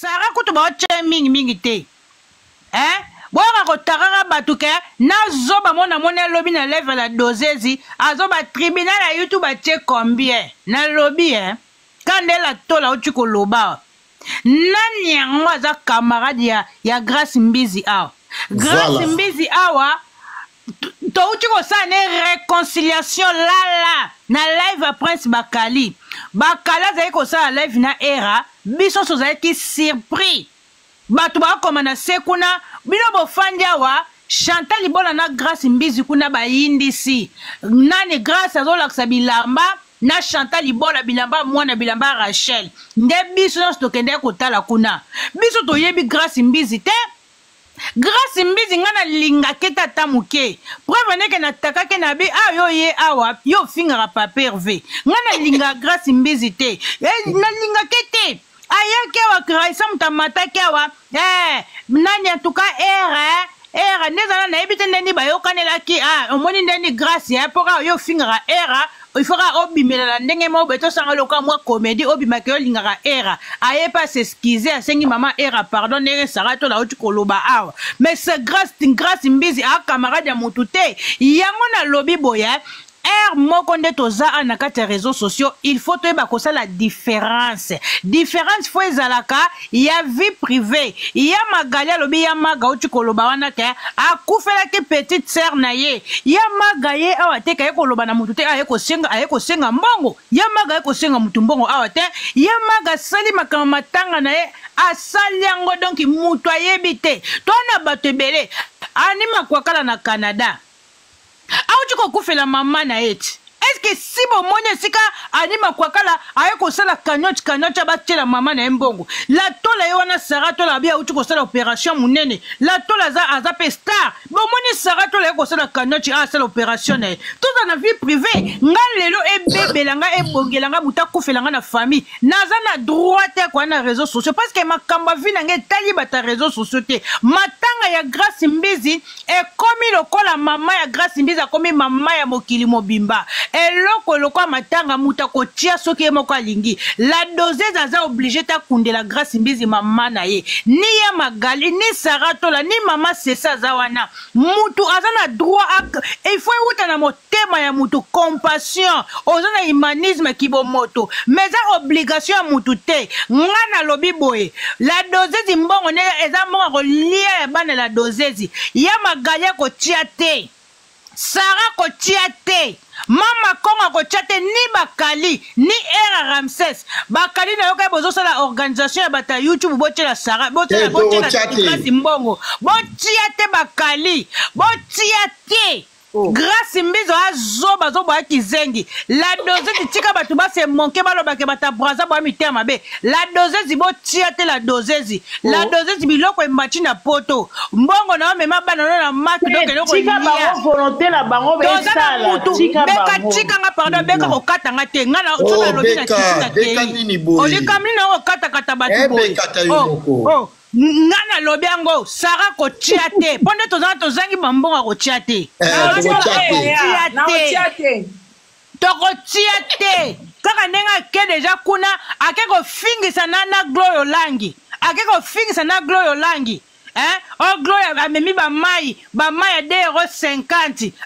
Sara kutu baotye mingi mingi te eh? Boyaka kotakaka bato ke nazoba mona moni alobi na lèvre la dosezi azoba tribunal ya youtube atie combien nalobi eh? Ka nde la tola auti koloba nani yango aza camarade ya Grace Mbizi awa Grace voilà. Mbizi awa touti kosala ne réconciliation lala na live ya Prince Bakali. Bakali azali kosala live na Era, biso nyonso ozalaki surpris, bato bakoma na se kuna, bino bofandi awa. Chantal Libola na Grace Mbizi kuna bayindisi nani? Grace azolakisa bilamba na Chantal Libola, bilamba mwana, bilamba Rachel. Nde biso nyonso tokendaki kotala kuna, biso toyebi Grace Mbizi te. Grace Mbizi nga nalingake te ata moke. Preuve ndeke natakake na bi ah yo ye awa yo ofingaka Papa Hervé. Nga nalingaka Grace Mbizi te. Eh, nalingake te. Ayaki awa Raissa moto amataki awa eh, nani en tout cas era era nde ezala nayebi te ndeni bayokanelaki ah, omoni ndeni Grace eh, mpo kaka yo ofingaka era il faut kaka obimela na ndenge moko boye tosanga lokola mwa comédie obimaka yo olingaka era aye mpe as'excuse asengi mama era pardon ndenge Sara to nauti koloba awa. Mais c'est Grace, Grace Mbizi a camarade ya motu te. Yango nalobi boye heure moko nde toza awa na kati ya réseaux sociaux, il faut toyeba kosala différence. Différence fo ezalaka ya vie privée ya Magali. Alobi ya Maga auti koloba wana ke akufelaki petite sœur na ye. Ya Maga ye awa te kaye koloba na mutu te, aye kosenga, aye kosenga mbongo. Ya Maga aye kosenga mutu mbongo awa te. Ya Maga asali makambo matanga na ye, asali yango donc mutu ayebi te. To na bato ebele ani makwakala na Canada auti kokufela mama na ye ti eske si bomoni esika ani makwakala aye kosala cagnotte, cagnotte abatiela mama na ye mbongo. La tola ye wana Sara Tola abi auti kosala opération monene. La Tola aza, aza mpe star. Bomoni Sara Tola aye kosala cagnotte, asala opération na ye. Toza na vie privée. Nga lelo ebebela nga, ebongela nga, moto akufela nga na famille, naza na droit te koya na réseaux sociaux parce que makambo ya vie na nga etali bato ya réseaux sociaux te. Matanga ya Grace Mbizi ekomi lokola mama ya Grace Mbizi akomi mama ya mokili mobimba. Eloko lokola matanga moto akotia soki ye moko alingi. La doseze aza oblige te akundela Grace Mbizi mama na ye, ni ya Magali, ni Sara Tola, ni mama Sese aza wana. Mutu aza na droit, il faut ewuta na motema ya mutu compassion, oza na humanisme kibomoto, mais eza obligation ya mutu te. Nga nalobi boye, la dosezi mbongo nde eza mbongo ya kolia ya bana. La dosezi ya Magali akotia te, Sara kotia te, mama Kongo akotia te, ni Bakali ni Era Ramses. Bakali nayoka bozosala organisation ya bato ya YouTube, botiela Sara, botiela, botiela Grace mbongo, botia te Bakali, botia te. Oh. Grace Mbizo azoba azoba ya kizengi. La dosezi tika bato base monke balobake bata braza boya mitema mabe. La dosezi botia te la dosezi. La dosezi biloko emati na poto. Mbongo na yo mema bana no na maki donc eloko tika bango volonté na bango besala. Tika beka tika nga pardon beka kokata nga te. Nga na soki nalobi na kiti na kei. Olikamni na kokata kata bato boye. Oh. Nga nalobi yango Sara kotia te mpo nde tozanga tozangi bambongo ya kotia te. Kotia te, tokotia te kaka ndenge ake deja kuna ake kofingisa na Gloria Olangi, ake kofingisa na Gloria Olangi eh? O Gloria amemi bamai, bamai ya 2,50 euro,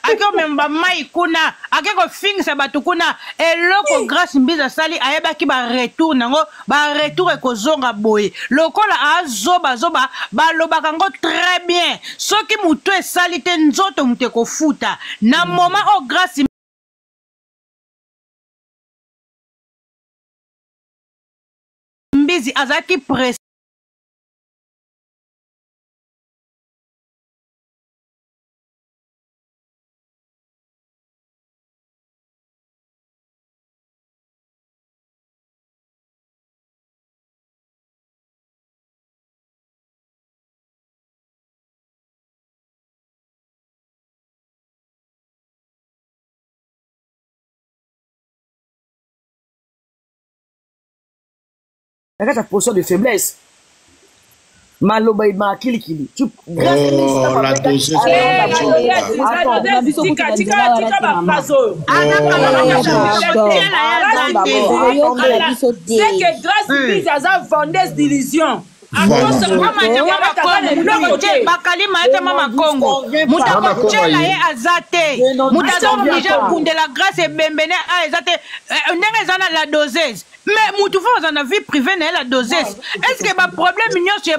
ake komema bamai kuna, ake kofingisa bato kuna. Eloko Grace Mbizi asali ayebaki baretour nango, baretour ekozonga boye lokola azobazoba balobaka yango très bien. Soki motu esali te nzoto moto ekofuta na moment oyo Grace Mbizi azalaki presse na kati ya position de faiblesse, maloba ebimaka kilikili. Oh, la dose. Tika baphrase oyo. C'est que Grace Mbizi aza vendeuse d'illusion. Bakali mayete mama Kongo moto akotyela ye aza te, moto aza oblige akundela Grâce ebembe ne a eza te. Ndenge eza na la doseuse, mais mutu fo aza na vie privée na ye. La doseuse, est ce que baproblème nyonso ya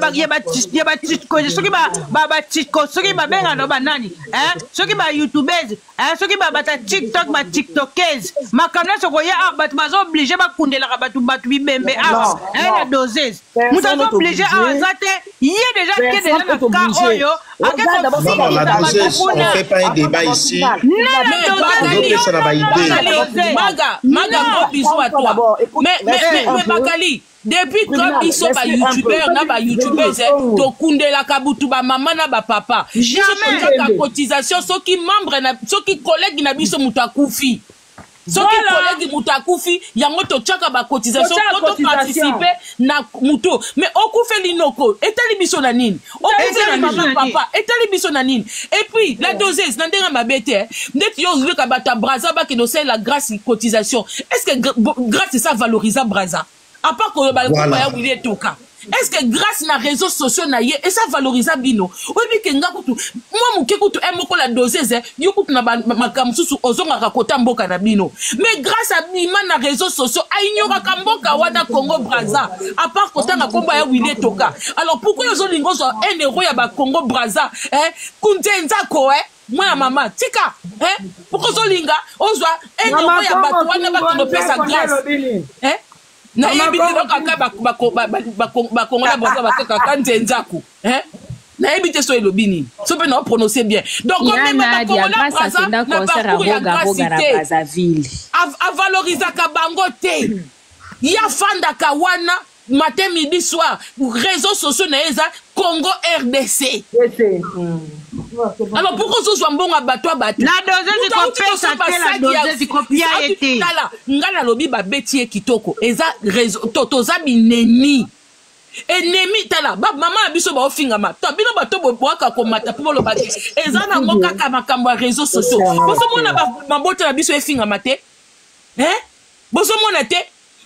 soki batiko, soki babengana banani, soki bayoutubese, soki babata TikTok, batiktokese, makambo nyonso koya awa, bato baza oblige bakundelaka bato bato bibembe awa? La doseuse, moto aza oblige awa aza te. Ye déjà ke déjà na cas oyo. Non, la doseuse, on fait pas un débat ici. Maga, Maga, gros bisous à toi. Mais Bakali, depuis quand biso bayoutubeur na bayoutubeuse tokundelaka butu bamama na bapapa? Biso totiaka cotisation soki membre na, soki collègue na biso moto akufi, soki collègue moto akufi, yango totiaka bacotisation po toparticipe na moto. Mais okufeli noko, etali biso na nini? Okufeli mama, papa, etali biso na nini? Et puis la doseuse, na ndenge mabe te, ndeti yo ozwika bato ya Braza bakende osalela Grâce cotisation, est ce que Grâce esa valorisa Braza, à part koloba lokola ya Wili Etoka? Est ce que grâce na réseaux sociaux na ye esa valorisa bino? Oyebi ke nga kutu mwa moke kutu e moko la doseuse, yo kutu na makambo mosusu ozongaka kota mboka na bino, mais grâce abima na réseaux sociaux, aignoraka mboka wana Congo Braza, à part kotanga nkombo ya Wili Etoka. Alors pourquoi ozolinga ozwa 1 euro ya bacongo Braza, eh? Kunzenzako, eh? Mwana mama, tika, eh? Pourquoi ozolinga ozwa 1 euro ya bato wana bakende opesa Grâce, eh? Nayebi te, bakaka bakongola baza bakakaka nzenzaku, nayebi te so elobi nini, so mpe naoprononce bien. Donc komema bakongola Braza na parcours ya Grâce te, avalorisaka bango te. Ye afandaka wana matin, midi, soir, réseaux sociaux na ye eza Congo RDC. Alors pourquoi ozozwa mbongo ya bato ya bato? Na dosezi kopesa te, la dosezi kopia ye te. Tala, ngai nalobi babeti ye kitoko, eza toza binemi enemi. Tala, mama na biso baofingama to bino bato boaka komata mpo boloba te, eza nango kaka makambo ya réseaux sociaux. Bozomona mabota na biso efingama te, bozomona te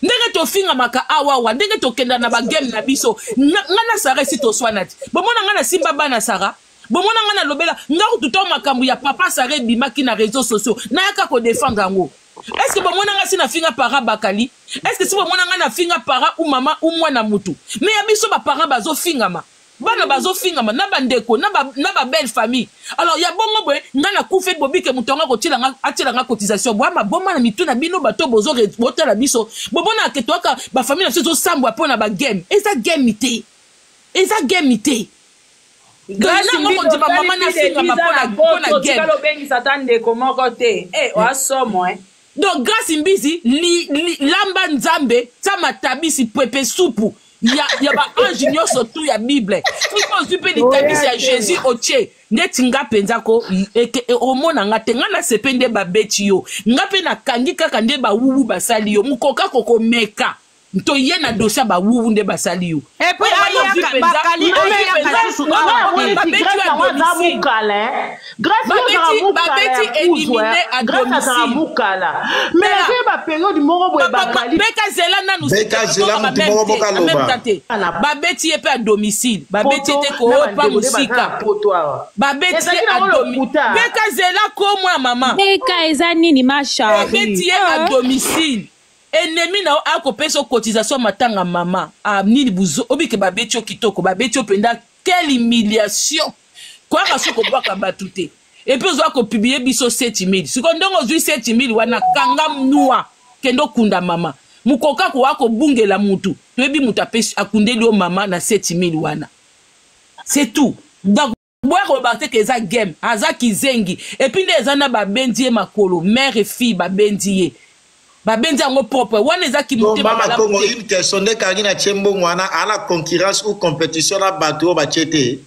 ndenge tofingamaka awawa, ndenge tokenda na bagame na biso. Nga na Sara esi toswana te. Bomona nga na simba bana Sara, bomona nga nalobela nga kutu to makambo ya papa Sara ebimaki na réseaux sociaux, nayaka kodefendre yango. Est ce que bomona nga si nafinga para Bakali? Est ce que si bomona nga nafinga para ou mama ou mwana mutu? Mais ya biso baparent bazofingama, bana bazofingama na bandeko na babelle famille. Alors ya bongo boye, ngai nakufi, bobike moto yango atiela nga cotisation. Bwama boma na mitu na bino, bato bozotala biso, bomonaka ke toyaka bafamille na biso ezosambwa mpo na bagame. Eza game te, eza game te. Nango kondima mama nafingama mpo na game. Obengisa ata ndeko moko te, e oasomo. Donc Grâce Mbizi, li, li, lamba Nzambe, tia matabisi, pepe supu ya baange nyonso tu ya Bible. Soki ozwi mpe litabisi ya Jésus, otie ndeti nga mpenza ko omona nga te. Nga nasepe nde babeti yo, nga mpe nakangi kaka nde bawuwu basali yo mokoka kokomeka to ye na dossier ya bawuwu nde basali yo. Et puis ayaka Bakali, ayaka susu awa te. Babeti yo à domicile. Babeti éliminé à domicile. Mukala, mais eza bapériode moko boye, Bakali. Beka, zela nanu. Beka, zela, mutu moko bokaloba. Te, babeti ye mpe à domicile, babeti ye te koopa mosika, babeti ye à domicile. Beka, zela ko mwana mama. Beka, eza nini, ma chérie? Babeti ye à domicile, ennemi na yo akopesa cotisation matanga mama a nini buzo. Obike babeti yo kitoko, babeti yo mpenza, quelle humiliation! Koyaka soki kobwaka bato te, et puis ozwa kopublier biso 7000. Sikoyo ndenge ozwi 7000 wana, kanga nua, kende okunda mama. Mokoka kowa kobungela mutu, toyebi mutu akundeli yo mama na 7000 wana, c'est tout. Donc boya koloba te ke eza game, aza kizengi. Et puis nde eza na babendi ye makolo, mère et fille babendi ye, babendi yango propre wana, eza kimotema. Mama Kongo, une question: nde kangi na tie mbongo wana, ala concurrence ou compétition na bato oyo batie te?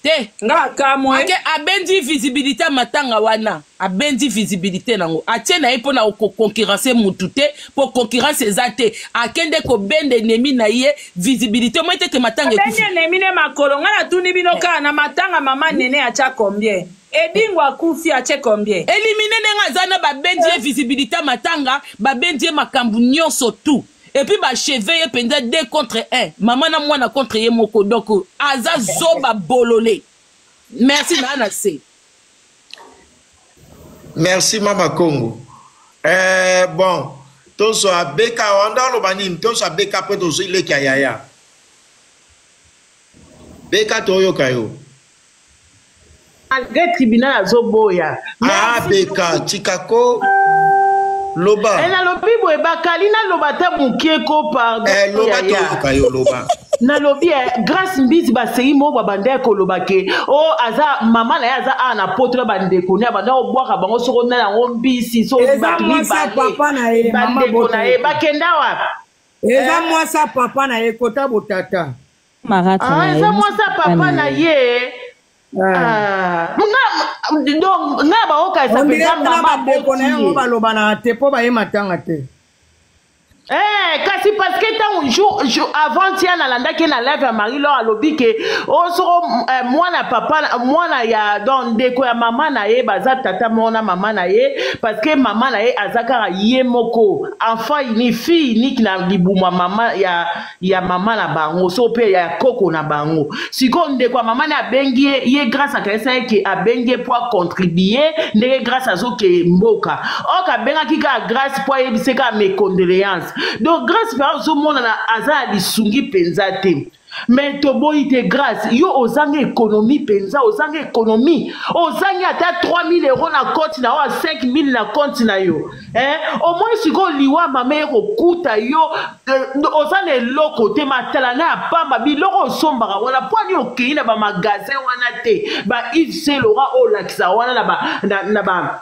Te. Nga kamwe. Ake abendi visibilité ya matanga wana, abendi visibilité nango, atie na ye mpo na koconcurrence mutu te, mpo concurrence eza te. Akende kobenda ennemi na ye visibilité moi teke matanga. Abendi ennemi ne makolo. Nga natuni bino kaka, na matanga mama Nene atya combien? Edingo akufi, atie combien? Élimine ndenge aza na, babendi ye visibilité ya matanga, babendi ye makambo nyonso tout. Et puis bacheve ye mpenza 2 contre 1, mama na mwana contre ye moko. Donc aza zoba bolole. Merci na na se. Merci mama Congo. Eh, bon, tozwa beka wanda oloba nini? Tozwa beka mpo tozwi leki ya yaya. Beka toyoka yo. Malgré tribunal azoboya. Ah beka tika ko loba. Eh, nalobi boye bakali naloba ata mokie ko pardon. Eh, loba toyoka yo loba. Nalobi eh, Grace Mbizi baseyi moko babanda ya koloba ke o oh, aza mama na ye aza awa na poto na bandeko ne abanda kobwaka bango soko na yango mbisi so bato mibale bandeko na ye bakenda wapi? Eza eh? mwasi ya papa na ye kota botata. Ah, eza mwasi ya papa na ye. Ah. Donc nga baokanisa mpenza mama bandeko na yango balobanaka te mpo baye matanga te. Eh, kasi parce que ntango jour, jour avant hier nalandaki na live ya Marie Laure alobi ke o soko eh, mwana papa mwana ya donc ndeko ya mama na ye baza tata moko na mama na ye parce que mama na ye aza kaka ye moko enfant unique, fille unique na libumu ya mama ya ya mama na bango so mpe ya koko na bango. Sikoyo ndeko ya mama ne abengi ye, ye Grâce akanisa ye ke abengi ye mpo acontribue ndenge Grâce azoke mboka, ok abengaki kaka Grâce mpo ayebise kaka mes condoléances. Donc Grâce mpe azomonana aza na lisungi mpenza te. Mais toboyi te Grâce, yo ozanga économie mpenza, ozanga économie, ozangi ata 3000 euros na compte na yo, 5000 na compte na yo. Eh, au moins sikoyo liwa mama ye kokuta yo eh, oza na eloko te, matalana ya pamba, biloko osombaka wana mpo ani okei na bamagasin wana te, ba Yves Saint Laurent oyo olakisa wana na ba, na, na ba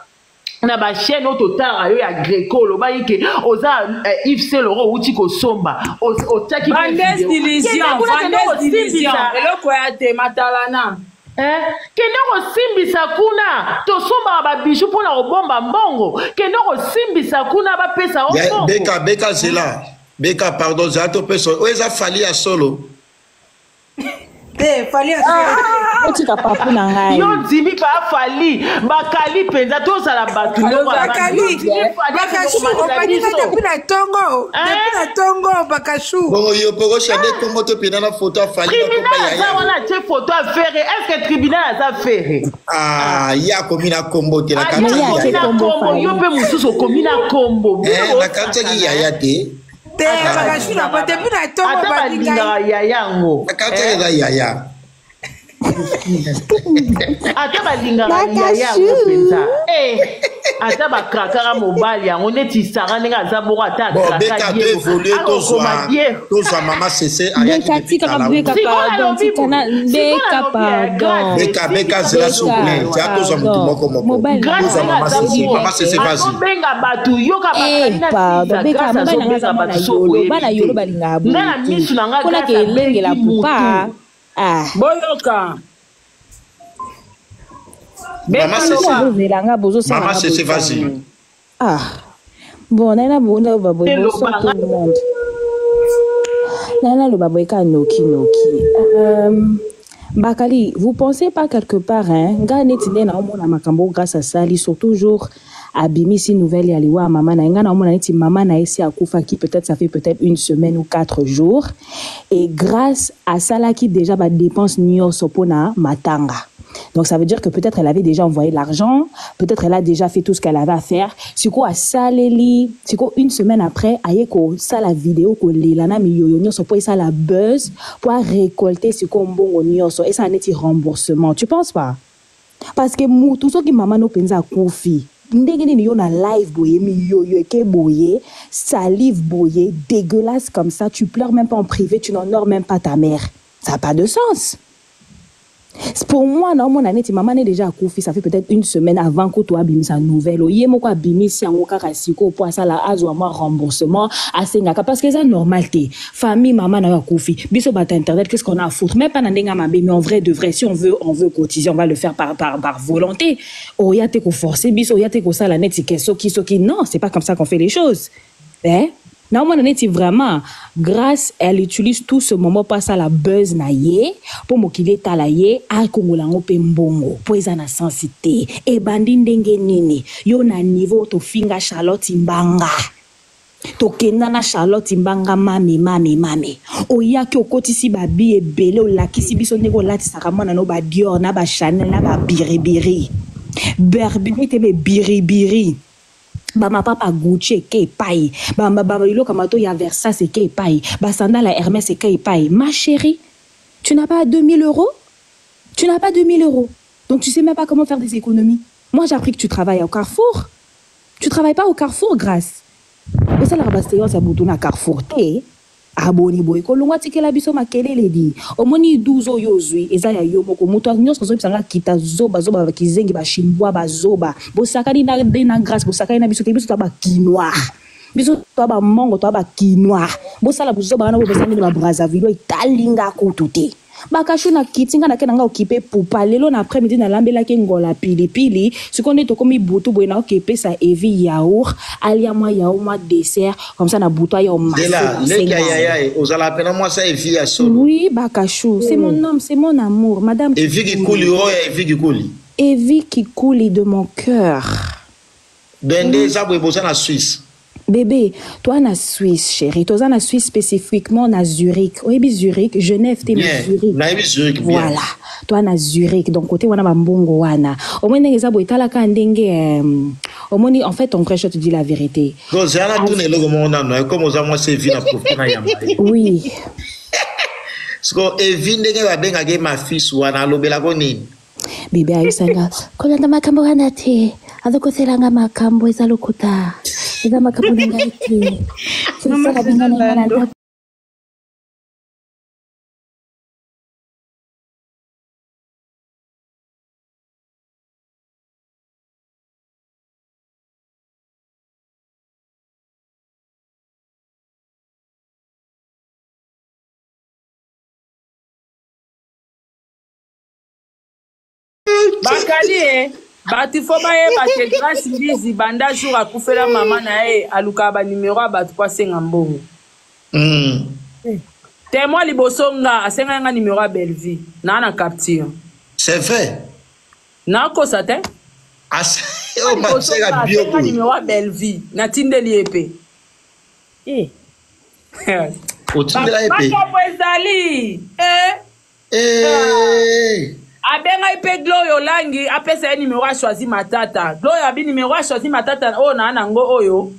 na bachaîne oyo totalaka yo ya greco, olobaki ke oza eh, Yves Saint Laurent outi kosomba, otiaki eloko ya te matalana. Eh, kende kosimbisa kuna, tosombaka babiju mpo na kobomba mbongo, kende kosimbisa kuna bapesa yo mbongo. Beka beka zela beka pardon zela topesa oyo eza fali ya solo te fali ya solo otika papu na ngai yo ndimi pa fali bakali mpenza tozala bato bakali bakashu obandika depuis na tongo depuis na tongo bakashu bongo yo pokosha nde kombo to pena na photo ya fali tribunal aza wana atie photo ya ferre est ce que tribunal aza ferre ah ye akomi na kombo te na kanti na kombo yo mpe mosusu okomi na kombo na kantiaki yaya te te bakashu na depuis na tongo ata balingaka yaya yango na kantiaki eza yaya Ata balingaka yaya yango mpenza eh, ata bakrakaka mobali yango neti Sara ndenge aza bongo ata akrakakoma tozwa mama sese beka tikaka beka pardon tikana beka pardon beka beka zela souple tia tozwa motu moko moko tozwa mama sese mama sese vas-y azobenga bato yoka pardon beka mobali na nga aza mwana yolo bana yolo balingaka boye na misu na nga kolaka elengela pupa. Ah. Boyoka. Mama Cécile. Bozela nga bozosala Mama Cécile, vas-y. Ah. Bon, naye naloba boye bonsoir tout le monde. Naye naloba boye kaka noki noki. Bakali, vous pensez pas quelque part hein, nga neti nde naomona makambo grâce asali surtout jour abimisi nouvelle ya liwa ya mama na ye, nga naomona neti mama na ye si akufaki peut-être ça fait peut-être une semaine ou 4 jours et grâce asalaki déjà ba dépenses nyonso pona matanga. Donc ça veut dire que peut-être elle avait déjà envoyé l'argent, peut-être elle a déjà fait tout ce qu'elle avait à faire. Siko asaleli, siko une semaine après aye ko sala vidéo ko lela na miyoyo nyonso po esala buzz po récolter siko mbongo nyonso esala neti remboursement. Tu penses pas? Parce que mutu soki mama no penza akufi ndenge nini yo na live boye miyoyo eke boye salive boye dégueulasse comme ça, tu pleures même pas en privé, tu n'honores même pas ta mère, ça n'a pas de sens. Pour moi naomona neti mama ne déjà akufi, ça fait peut-être une semaine avant kutu abimisa nouvelle ye moko abimisi yango kaka sikoyo po asala azwa mwa remboursement asengaka parce que eza normal te. Famille mama na yo akufi, biso bato internet qu'est-ce qu'on a à foutre, même pas na ndenge ya mabe, mais en vrai de vrai si on veut, on veut cotiser, on va le faire par, par, par volonté. Oya te koforcer biso, oya te kosala neti ke soki soki, non, c'est pas comme ça qu'on fait les choses. Eh? Naomona neti vraiment Grâce elle utilise tout ce moment po asala buzz na ye po mokili etala ye akongola yango pe mbongo po eza na sens te. Ebandi ndenge nini yo na niveau tofinga Charlotte Mbanga. Tokenda na Charlotte Mbanga mami mami mami. Oyaki okotisi ba bi ebele olakisi biso ndenge olatisaka mwana no ba Dior na ba Chanel na ba biribiri. Berberi te me biribiri. Ba mapapa Gucci eke epai, ba ba ba biloko ya mato ya Versace eke epai, ba sandales ya Hermès eke epai. Ma chérie, tu n'as pas 2000 euros? Tu n'as pas 2000 euros. Donc tu sais même pas comment faire des économies. Moi j'ai appris que tu travailles au Carrefour. Tu travailles pas au Carrefour, Grâce. Osalaka ba séance ya butu na Carrefour te. Aboni boye kolongwa tikela biso makelele di. Omoni 12 oyo ozwi eza ya yo moko. Moto nyonso azoyebisa nga kita zoba zoba ba kizengi ba chimbwa ba zoba. Bosakani na de na Grâce bosakani na biso te biso toza ba kinois. Biso toza ba mongo toza ba kinois. Bosala buzoba wana bopesa bino ba Brazzaville etali nga kutu te. Bakashu na kiti nga nake na nga okipe pupa lelo na après midi nalambelaki ngola pilipili sikoyo nde tokomi butu boye naoke epesa Evi yaourt alia mwa yaourt mwa dessert comme ça na butu aya omase Zela leki ya yaya ye ozalaka pena mwasi ya Evi ya solo. Oui Bakashu c'est mon homme c'est mon amour madame Evi Kikuli oyo ya Evi Kikuli. Evi Kikuli de mon cœur. Donc nde eza boye boza na Suisse. Bebe, toi na Suisse chérie, toza na Suisse spécifiquement na Zurich. Oyebi Zurich, Genève te mais Zurich. Nayebi Zurich bien. Voilà, toi na Zurich donc côté wana ba mbongo wana. Omoni ndenge eza boye tala ka ndenge euh, omoni en fait en vrai je te dis la vérité. Donc zala na tuna eloko moko nano eh, comme oza mwasi Evi na profite na yamba. Oui. Siko Evi ndenge babengaka ye ma fils wana alobelako nini? Bebe ayebisa nga kolanda makambo wana te azokosela nga makambo eza lokuta eza makambo na ngai te sosala binga na ngai na ndako. Bakali e bato fo bayeba ke Grace Mbizi banda jour akufela mama na ye alukaka ba numero ya bato po asenga mbongo. Temoin liboso nga asengaki nga numero ya Bellevue naa na capture. C'est vrai. Nakosa te. Oh, Liboso nga asenga numero ya Bellevue natindeli ye pe. Eh. Otindela ye pe. Makambo ezali eh. Eh. Abengai pe Gloria Olangi apesa ye numero ya Choisi Matata. Gloria abi numero ya Choisi Matata oyo naa nango oyo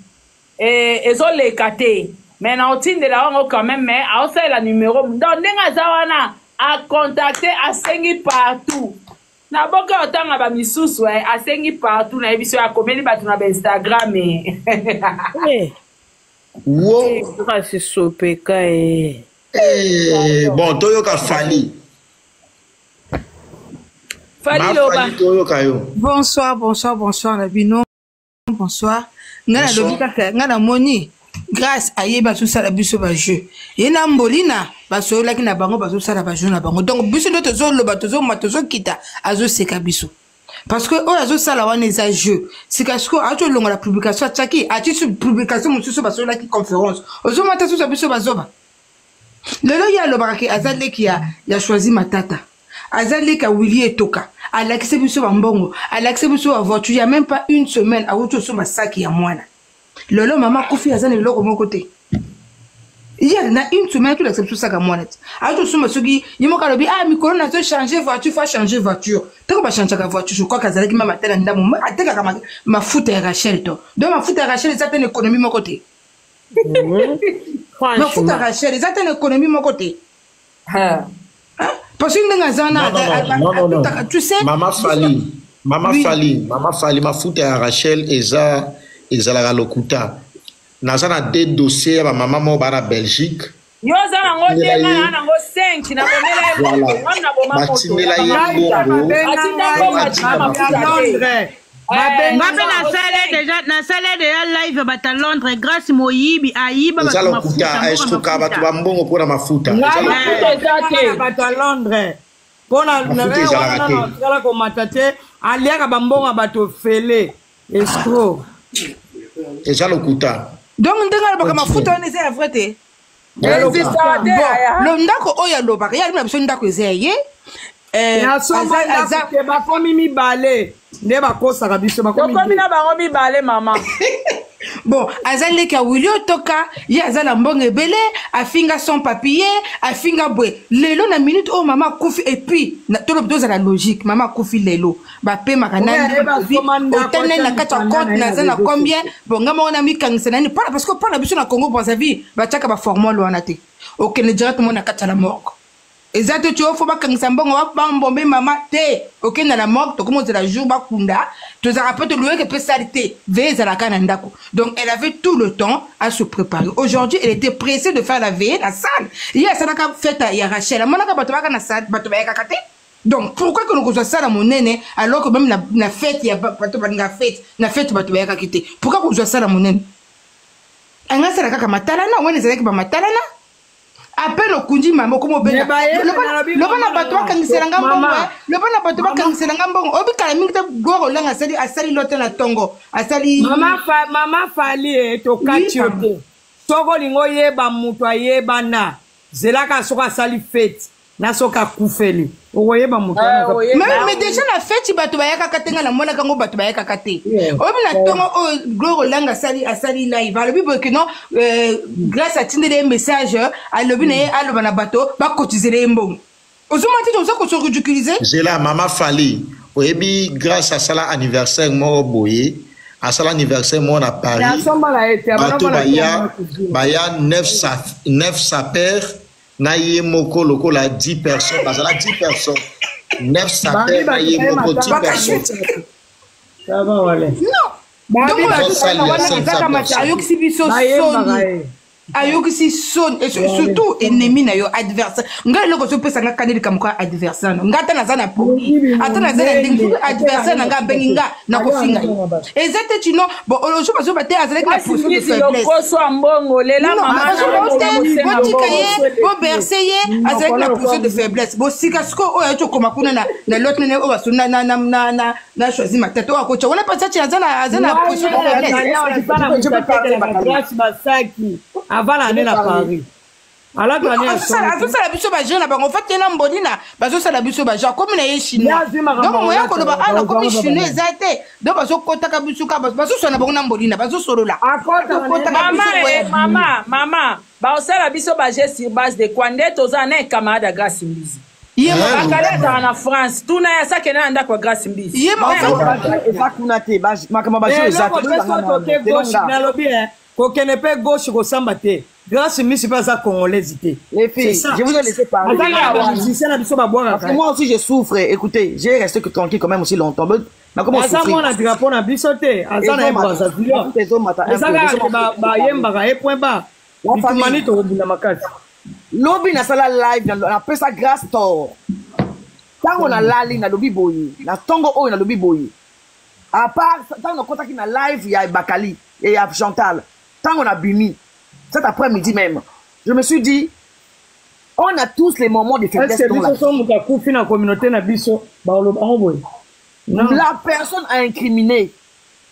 eh, ezoleka te. Mais na otindela yango quand même mais aosalela numero. Donc ndenge aza wana a contacter asengi partout. Na boka otanga ba misusu eh, asengi partout na yebiso akomeli bato na ba Instagram eh. Eh. Wo. Kasi sopeka eh. Eh, bon toyoka Fally. Fally loba. Toyoka yo. Bonsoir, bonsoir, bonsoir na bino. Bonsoir. Nga na lobi kaka nga na moni grâce ayebi azosala biso ba jeu. Ye na Mbolina basololaki na bango bazosala ba jeu na bango. Donc biso nde tozoloba tozoma tozokita azoseka biso. Parce que oyo azosala wana eza jeu. Sika sikoyo auti olongola publication atiaki atisi publication mosusu basololaki conférence. Ozomata susu biso bazoba. Lelo ye alobaka ke aza leki ya, ya Choisi Matata. Aza leki ya Willy Etoka. Alakisi biso ba mbongo, alakisi biso ba voiture, ya même pas une semaine awuti osomba saki ya mwana. Lelo mama akufi aza na eloko moko te. Ye na une semaine tolakisa biso saka mwana te. Awuti osomba soki ye moko alobi ah mikolo nazo changer voiture, faut changer voiture. Tango ba changeaka voiture, je crois qu'azalaki mama ata na ndambo, atekaka mafuta ya Rachel to. Donc mafuta ya Rachel eza pe na économie moko te. Mafuta Rachel eza te na économie moko te. Parce que ndenge aza na tu sais Mama Fally, Mama oui. Fally, Mama Fally, mafuta ya Rachel eza ezalaka lokuta. Naza na deux dossiers ya ba mama moko ba na Belgique. Yo oza nango te, nga na nango 5 na bomela ye moto, nga na boma moto. Batindela ye mbongo. Atinda mbongo atinda mafuta te. Nga mpe nasala deja nasala deja live bata Londres grâce moyibi ayiba bato mafuta escroka bato ba mbongo mpo na mafuta. Mafuta eza te. Bato ya Londres mpo na wana natikala komata te aliaka bambongo ya bato ofele escro. Eza lokuta. Donc ndenge alobaka mafuta wana eza ya vrai te. Bon, ndako oyo alobaka ye alobi na biso ndako eza ya ye. Bakomi mibale nde bakosaka biso tokomi na bango mibale mama. Bon, aza leki ya Willy Otoka, ye aza na mbongo ebele, afinga sans papier, afinga boye. Lelo na minute oyo mama akufi et puis na tolobi tozala logique, mama akufi lelo. Bapemaka Oyo nani ayeba akoma ndako otali nani na atya kati ya mikanda compte na ye na naza na réseau combien sociaux. bon nga moko namikangisa nani mpona parce que mpona biso na Congo Brazzaville batiaka baformole wana te okende directement na kati ya la morgue eza te tio fo bakangisa mbongo bambombe mama te okenda na morgue tokomi ozela jour bakunda tozalaka mpe toluyeke mpe sali te veye ezalaka na ndako. Donc elle avait tout le temps à se préparer. Aujourd'hui elle était pressée de faire la veille na salle. Ye asalaka fête ya Rachel, amonaka bato bayaka na salle, bato bayakaka te. Donc pourquoi que nokozwa sala monene alors que même na fête ya bato balinga fête na fête bato bayakaki te? Pourquoi kozwa sala monene? Anga asala kaka matalana wana ezalaki bamatalana apene okundi mama okoma obenga loba na bato bakangisela nga mbongo eh. Loba na bato bakangisela nga mbongo obikala mingi te. Gloire Olanga asali asali lote na tongo asali mama Fali e tokati yo te. Soki olingi oyeba moto ayebana, zelaka soki asali fete na soki akufeli, okoyeba moto wana. Mais déjà na feti bato bayakaka te. Nga namonaka yango, bato bayakaka te. Oyebi na ntongo oyo Gloire Olanga asali asali live, alobi boye ke non, Grâce atindeli ye message, alobi na ye aloba na bato bakotizela ye mbongo. Ozomona te, oza koso ridiculiser. Zela, mama Fali, oyebi Grâce asala anniversaire moko boye, asala anniversaire moko na Paris. Asomba na ye te. Bato baya baya 9 saper na ye moko lokola 10 personnes, bazala 10 personnes, 9 saper na ye moko, 10 personnes. Non, donc wana ezaka mati ayokisi biso soni, ayokisi soni et surtout ennemi na yo, adversaire. Ngai eloko ozopesa nga kani likambo kaka adversaire no. Ngai ata naza na pongi, ata naza na ndenge, soki adversaire na ngai abengi nga, nakofinga ye. Eza te tino bon ozo bazoba te, azalaki na position de faiblesse. Lokoso ya mbongo lela mama na Azoba te, kosenga botika mbongo. ye, boberse ye, azalaki na position de faiblesse. Bosika sikoyo oyo ayoti okoma kuna na lot nene oyo baso na choisi matata oyo akotya wana mpasi ati aza na position de faiblesse. Je peux parler, Bakali. Grâce basaki avant ane na Paris alaka ne. Azosala biso bajeune na bango fati ye na Mbolina bazosala biso bajeune. Akomi na ye chinois. Ye azwi makambo Donc moya olata, koloba ana akomi bazwa chinois bango. eza te. Donc bazokotaka biso kaka bazosala na bango na Mbolina bazosolola. Akotaka na ye. Bazokotaka Mama biso e boye. Mama, baosala biso baje sur base de quoi? Nde toza na camarade ya Grâce Mbizi. Ye moko. Bakali azala na France, tuna ye asakende na ndako ya Grâce Mbizi. Ye moko. Eza kuna te, makambo bajo eza Eloko te. mpe so toke gauche, nalobi e kokende mpe gauche kosamba te. Grâce Misi mpe aza congolaise te. Les filles, je vous ai laissé parler. Aza kaka bamusicien na biso Parce babwakaka. que moi aussi je souffre. Écoutez, j'ai resté que tranquille quand même aussi longtemps. Mais comment Aza souffrir? mwana drapeau na biso te, aza na ye Brazzaville. Eza kaka ke bayembaka ye point ba bitumani tokobunda makasi. Lobi nasala live, napesa Grâce tort. Ntango nalali, nalobi boye na ntongo oyo, nalobi boye à part ntango nakotaki na live ya Bakali et ya Chantal, ntango nabimi cet après-midi même, je me suis dit on a tous les moments de faiblesse Est-ce dans la biso so moto akufi na communauté na biso, baloba yango boye? Non. La personne à incriminer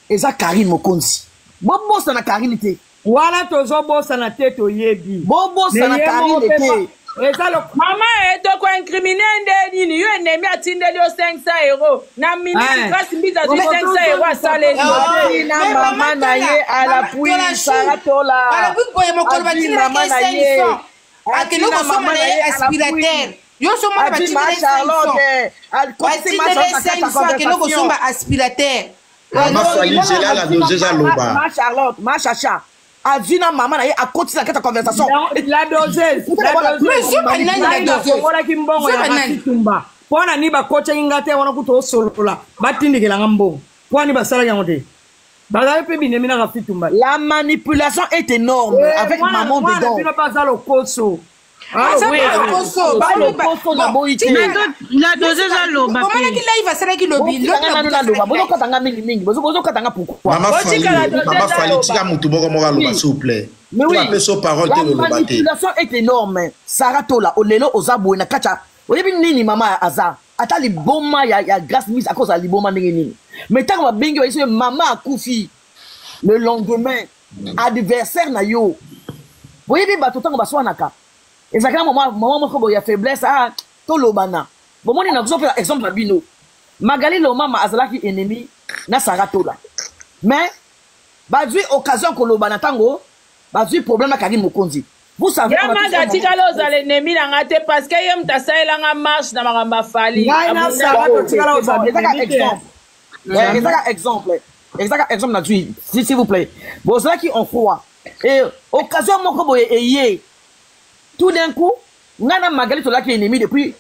eza Karine Mokonzi. Bobosana Karine te. Wana tozobosana te, toyebi. Bobosana Mais ye moko Karine mpe te. Eza Mama e tokoincrimine nde nini? Yo ennemi atindeli yo 500 euro na miniti. Grâce Mbizi azwi 500 euro asaleli. Azwi na Mais mama mama na Tola, ye à mama l'appui, Tola Chou, Sarah Tola. Balobi boye mokolo Azwi batindelaki mama ye na ye. 500 akende Azwi na kosomba mama na na ye ye à l'appui. aspirateur. Yo somona Azwi ma batindeli Charlotte, 500 akotisi ma batindeli Charlotte na kati ya 500 akende conversation. kosomba aspirateur. Mama Fali, zela la dose aloba. Ma Charlotte, ma Chacha, azwi na mama na ye, akotisi na kati ya conversation. La doseuse. Mais zoba nani la doseuse? Nafongolaki mbongo ya Zoba nani? Rafitumba mpo na nini bakotiaki nga te wana? Kuta osolola batindikelanga mbongo mpo ani basalaki yango te? Bazali mpe binemi na Rafitumba. La manipulation est énorme avec maman dedans. Bino mpe aza lokoso. Aza mpe lokoso. Lokoso na boyi te. La doseuse aloba. Omonaki live asalaki lobi. Botikanga nanu naloba, bozokatanga mingimingi, bozokatanga pourquoi? Mama Fali, Botikala doseuse mama Fali, aloba. tika mutu moko moko aloba, s'il vous plaît. Mais oui, Apesa parole te, la loloba te. manipulation est énorme. Sarah Tola, olelo oza boye na kati ya oyebi nini mama aza ata liboma ya Grâce Mise akozala liboma ndenge nini? Mais ntango babengi bayesi ye mama akufi, le lendemain adversaire na yo, boyebi bato ntango baswanaka ezalaki na mama moko boye ya faiblesse. Ah, tolobana bomoni na kozopesa exemple na bino. Magali Lomama azalaki ennemi na Sarah Tola, mais Bazwi occasion koloba na ntango bazwi problème na Karine Mokonzi. Vous savez, ya maga atikala ozala ennemi na nga te parce que ye moto asalela nga marche na makambo ya Fally. Ngai na Sarah totikala ozala ennemi te. Ezaka exemple. Ezaka exemple nazwi, s'il vous plaît. Bozalaki en froid. Et occasion moko boye eye. Tout d'un coup, nga na Magali tozalaki ennemi depuis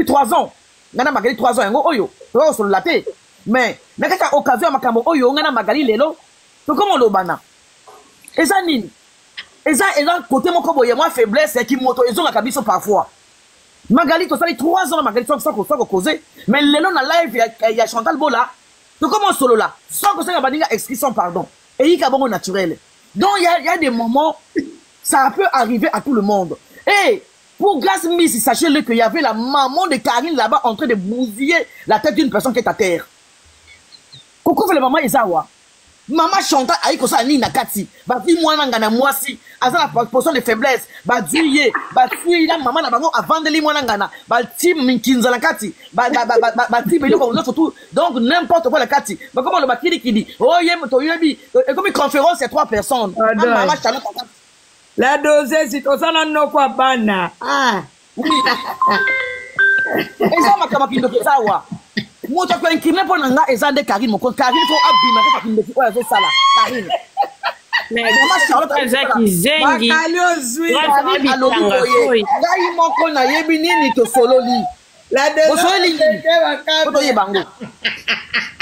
3 ans. Nga na Magali 3 ans yango oyo toza kosolola te. Mais na kaka occasion ya makambo oyo nga na Magali lelo tokoma olobana. Eza nini? Eza eza côté moko boye mwa faiblesse ya kimoto ezongaka biso parfois. Magali tosali 3 ans na Magali sans sans causer, mais lelo na live ya Chantal Bola tokoma osolola sans kosenga baninga excuse sans pardon. Eyika bongo naturel. Donc il y a des moments ça peut arriver à tout le monde. Et pour Grâce Miss, sachez-le qu'il y avait la maman de Karine là-bas en train de bousiller la tête d'une personne qui est à terre. Koko fait la maman Ezawa. Maman Chantal ayi kosa nini na kati. Ba vi mwana nga na mwasi, aza na position de faiblesse, ba duye, ba tui la maman na bango avandeli mwana nga na, ba ti minkinza na kati, ba ba ba ba ba ti biloko nyonso tout. Donc n'importe quoi na kati. Ba koma loba kidi kidi. Oh ye to yebi, et comme une conférence il y a 3 personnes. Maman Chantal La dosezi toza na noko ya bana. Ah. Oui. Eza makambo kindoki eza awa. Moto ako incriminer mpo na nga eza nde Karine Mokonzi. Karine fo abima kaka kindoki oyo azosala. Karine. Mama Charlotte eza kizengi. Bakali ozwi. Karine alobi boye. Ngai moko nayebi nini tosololi. La dosezi. Bosololi nini? Po toyeba yango.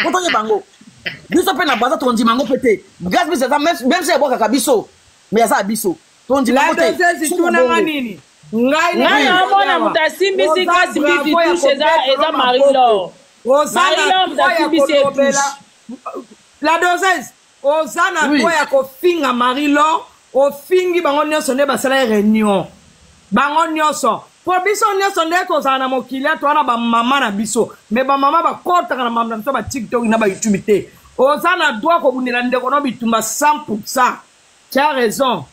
Po toyeba yango. Biso mpe na Brazza tondima yango mpe te. Grâce biso eza même si ebwakaka biso. Mais aza biso. Tondima yango te. La dosezi tunanga nini? Ngai naomona moto asimbisi kasi mbisi touche eza Marie-Laure. Marie-Laure moto asimbisi ye touche. La doseuse oza na droit ya kofinga Marie-Laure, ofingi bango nyonso nde basala réunion. Bango nyonso. Po biso nyonso nde tozala na mokili ya toza na bamama na biso. Mais bamama bakotaka na mama na biso ba TikTok na ba YouTube te. Oza na droit kobundela ndeko no bitumba 100%. Tu as raison.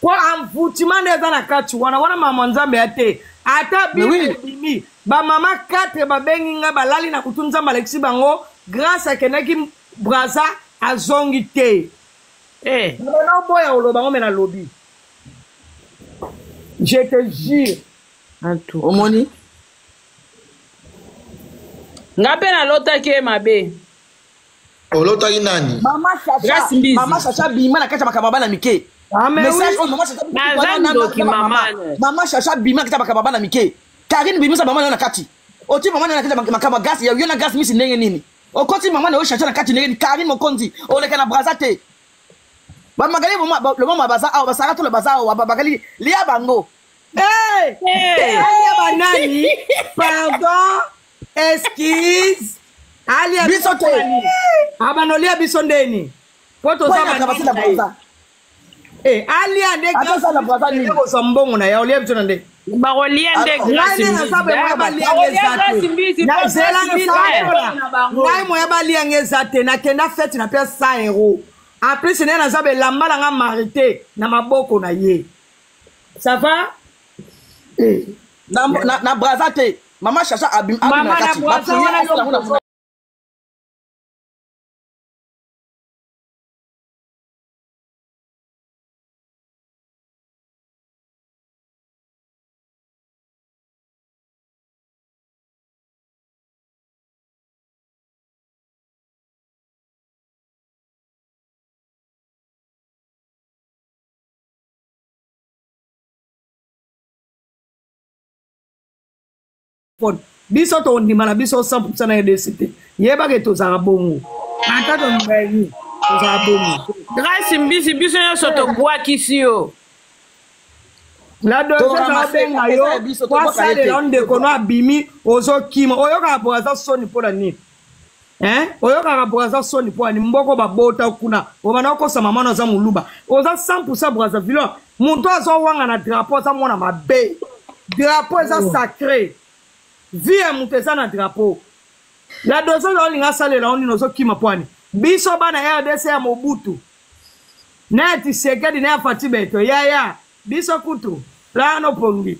Po envoûtement nde eza na kati wana wana mama nzambe ya te ata bible ebimi bamama 4 babengi ngai balali na kutu nzambe alekisi bango grâce akendaki braza azongi te eh. Naboya oloba ngo me nalobi je te jure omoni nga mpe nalotaki ye mabe. Olotaki nani? Mama Chacha, Mama Chacha bima na kati ya makambo ya bana mike. Message oyo Mama Chacha Mama Chacha bima na kati ya makambo ya bana mike. Karine bimisa mama na yo na kati. Oti mama na yo na kati ya makambo ya Grâce, ya yo na Grâce Misi ndenge nini? Okoti mama na yo Chacha na kati ndenge nini? Karine Mokonzi, oleka na Brazza te. Ba Magali le mama baza awa, ba Sarah to le baza awa, ba Magali lia bango. Hey! Hey! Alia banani? Pardon? Excuse? Alia biso te. Abanolia biso ndeni. Po toza ba Eh, alia nde kozwa mbongo na ya olia biso na nde bakolia nde ngai moya balia nge eza te nakenda fete na pia 100 euro en plus nde naza belamba na nga marite na maboko na ye ça va eh. Na braza te mama Chacha abim na kati. Biso tondima na biso 100% na RDC te. Yebaka tozalaka bongo. Ata tondima nini, tozalaka bongo. Grâce Mbisi biso nyonso tobwakisi yo. La deuxième abenga yo, wasalela ndeko no abimi ozokima. Oyokaka po aza soni mpo na nini? Hein? Oyokaka po aza soni mpo na nini? Mboko babota kuna. Obanda okosa mama no aza moluba. Oza 100% Brazzaville. Moto azowanga na drapeau aza mwana mabe. Drapeau eza sacré. Vie ya moto eza na drapeau. La deuxième olinga asalela yo nini ozokima mpo ani? Biso bana RDC ya Mobutu. Na ya Tshisekedi na ya Fatshi Beto. Yaya, biso kutu la no pongi.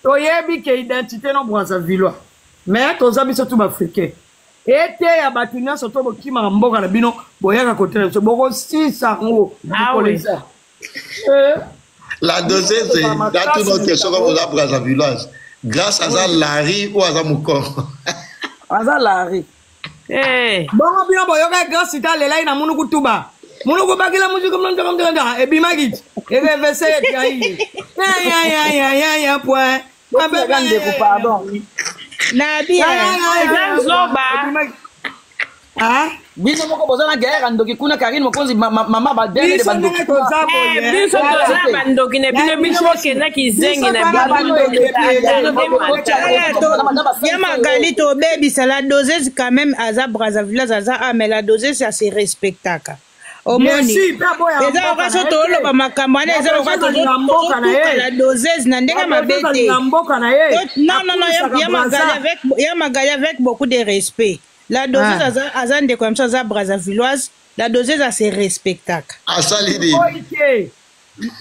Toyebi ke identité no Brazzavillois. Mais toza biso tout ba africain. Eteya bato nyonso to bokimaka mboka na bino, boyaka kotela biso, bokosisa yango mikolo eza. La doseze, natuna question comme oza Brazzavilloise. Grâce aza Larry ou aza Mukongo? Aza Larry. Eh. Bongo bino boyoka grâce ta alelaki na munuku tuba. Munuku bakila muzuku mnjaka ebimaki ti. Erevese etrahi. Ya ya ya ya ya point. Botika ndeko pardon. Nabi eza zoba. Ah? Bino moko boza na guerre ya ndoki kuna Karine Mokonzi mama ba dernier de bandoki. Biso toza na bandoki na bino, bino bokenda kizengi na bino. Ya Magali tobebisa la doseuse quand même aza Brazzaville aza ah mais la doseuse ça se respectaka. Omoni eza lokola so toloba makambo wana eza lokola tozotuka la doseuse na ndenge mabe te. Non non non, ya Magali avec beaucoup de respect. La doseuse ah. aza, aza ndeko ya biso aza Brazzavilloise, la doseuse ase respectaka. Asali nini?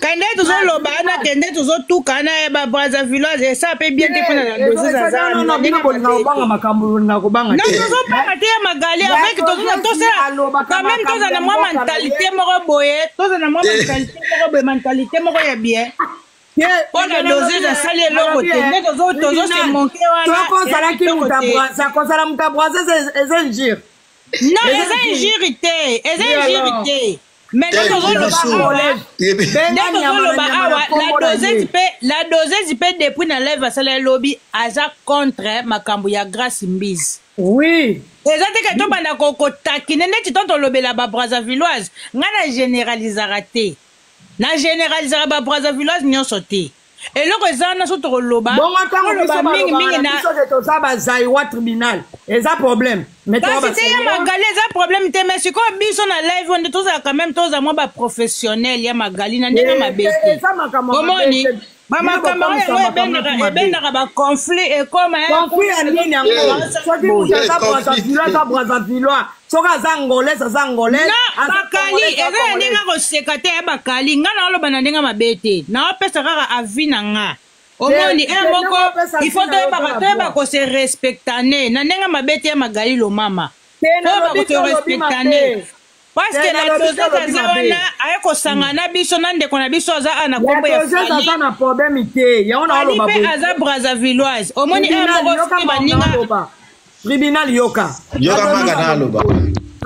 Kende tozoloba wana, kende tozotuka wana ya ba Brazzavilloise esa pe bien te mpona la doseuse aza. Non non, bino bolinga kobanga makambo, bolinga kobanga te. Non, tozobanga te ya Magali avec tozoza tosala quand même toza na mwa mentalité moko boye, toza na mwa mentalité moko boye, mentalité moko ya bien. Mpo na doseuse asali eloko te nde tozose monke wana. Soko ozalaki moto ya Brazza, kozala moto ya Brazza eza injure. Non, eza injure te, eza injure te. Mais nde tozoloba awa, nde tozoloba awa, la doseuse mpe, la doseuse mpe depuis na live asala elobi aza contre makambo ya Grâce Mbizi. Oui. Eza te ke tobanda kotakine neti to tolobela ba Brazzavilloise. Ngai na généralisaka te. Na généralisaka ba Brazzavilloise nyonso te. Eloko eza wana so tokoloba. Bongo ntango biso mingi mingi na biso ke toza ba Zaïrois tribunal eza problème. Kasi te ya Magali eza problème te, mais sikoyo biso na live oyo nde tozala quand même toza mwa ba professionnel ya Magali na ndenge mabe te. Omoni bamakambo yango yango ebendaka ba conflit ekoma conflit ya nini yango? Soki moto aza Brazzavillois aza Brazzavillois, soki aza angolais aza angolais. Non Bakali, eza na ndenge akoseka te ya Bakali. Nga naoloba na ndenge mabe te, naopesa kaka avis na nga. Omoni e moko il faut toyebaka, toyeba kose respectane na ndenge mabe te ya Magali Lomama, toyeba kose respectane parce que la doseuse aza wana aye kosangana na biso na ndeko na biso aza a na kombo ya aza na problème te, yango na oloba mpe aza Brazzavilloise. Omoni e moko soki baninga tribunal yoka yoka manga na aloba.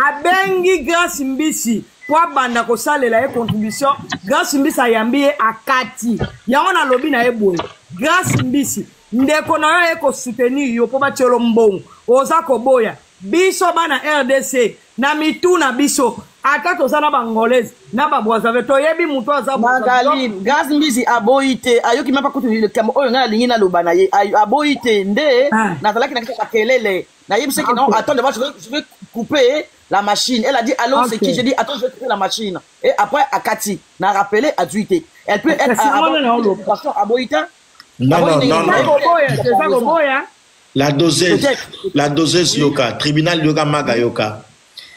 Abengi Grâce Mbisi po abanda kosalela ye contribution. Grâce Mbisi ayambi ye akati yango. Nalobi na ye boye: Grâce Mbisi, ndeko na yo aye kosoutenir yo mpo batielo mbongo, oza koboya. Biso bana RDC na mitu na biso, ata toza na bangolaise na babrazaville, toyebi moto aza. Magali, Grâce Mbisi aboyi te, ayoki mapa kutu likambo oyo ngai nalingi naloba na ye, aboyi te nde nazalaki na kati ya makelele. Nayebisi que non, attends d'abord, je vais couper la machine. Elle a dit allô, c'est qui? J'ai dit attends, je vais couper la machine et après akati na rappelé, azwi te. Elle peut être aboyi te. Non non non non, non. La doseuse, la doseuse yoka, tribunal yoka, maga yoka.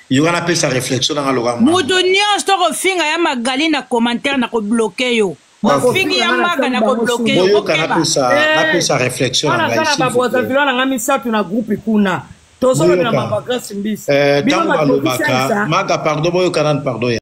Yoka napesa réflexion nanga loka. Moto nyonso tokofinga ya Magali na commentaire na kobloke yo. Ofingi ya Maga na kobloke yo. Boyoka, napesa réflexion na ngai. Na babrazaville na ngai misato na groupe kuna tozolobela mama Grâce Mbisi. Ntango balobaka Maga, pardon, boyoka nani, pardon.